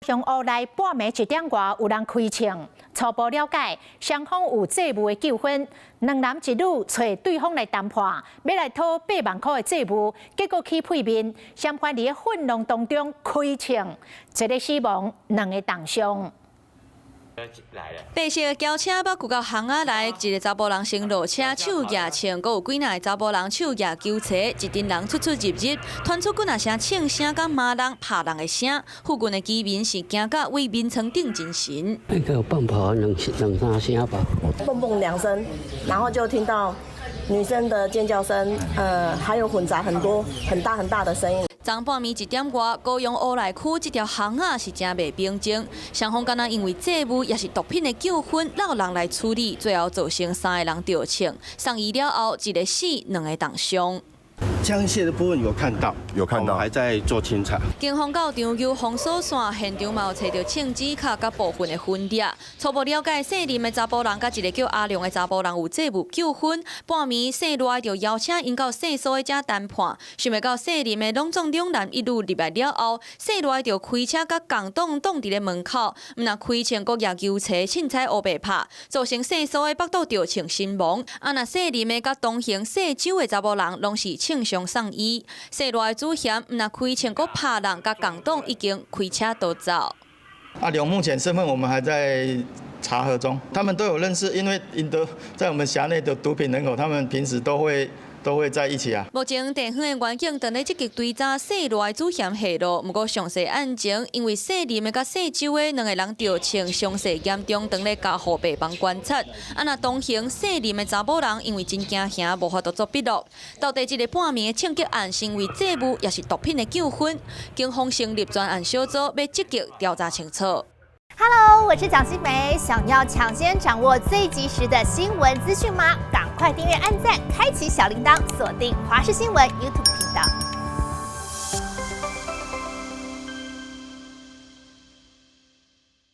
雄烏內半暝1點外有人開槍，初步了解雙方有債務的糾紛，兩男一女揣對方來談判，欲來討8萬箍的債務，結果起屁面，嫌犯佇咧混亂當中開槍，一个死亡，兩个重傷。白色轎車捌舊到巷仔內，一个查埔人先落車，手舉槍，閣有幾若个查埔人手舉球槌，一陣人出出入入，傳出幾若聲槍聲佮罵人、拍人的聲。附近的居民是驚甲對眠床頂精神。那個放炮兩兩三聲吧。嘣嘣兩聲，然後就聽到女生的尖叫聲，還有混雜很多很大很大的聲音。昨半暝1點外，高雄烏來區這條巷仔是誠袂平靜，雙方敢若因為債務抑是毒品的糾紛，落人來處理，最後造成三个人著槍，送醫了後一个死，兩个重傷。槍械的部分有看到，有看到，還在做清查。警方到場有封鎖線，現場嘛有揣著槍支卡佮部分的分裂。初步了解，姓林的查埔人佮一个叫阿良的查埔人有債務糾紛。半暝姓賴就邀請𪜶到姓蘇的遮談判，想袂到姓林的攏總兩男一女入來了後，姓賴就開車佮共黨擋佇咧門口，毋但開槍，閣舉球槌凊彩烏白拍，造成姓蘇的腹肚著槍身亡。啊，若姓林的佮同行姓周的查埔人攏是槍傷送醫，姓賴的主嫌毋但開槍，閣拍人，佮共黨已經開車逃走。阿良目前身份我們還在查核中，他們都有認識，因為𪜶都在我們轄內的毒品人口，他們平時都會在一起啊。目前地方的員警正咧積極追查姓賴主嫌下落，毋過詳細案情，因為姓林的佮姓周的兩个人著槍，傷勢嚴重，正咧加護病房觀察。啊，若同行姓林的查某人，因為真驚嚇，無法度做筆錄。到底這个半暝的槍擊案，是因為債務，抑是毒品的糾紛？警方成立專案小組，欲積極調查清楚。 Hello，我是蔣新梅，想要搶先掌握最及時的新聞資訊嗎？趕快訂閱、按讚、開啟小鈴鐺，鎖定華視新聞 YouTube 頻道。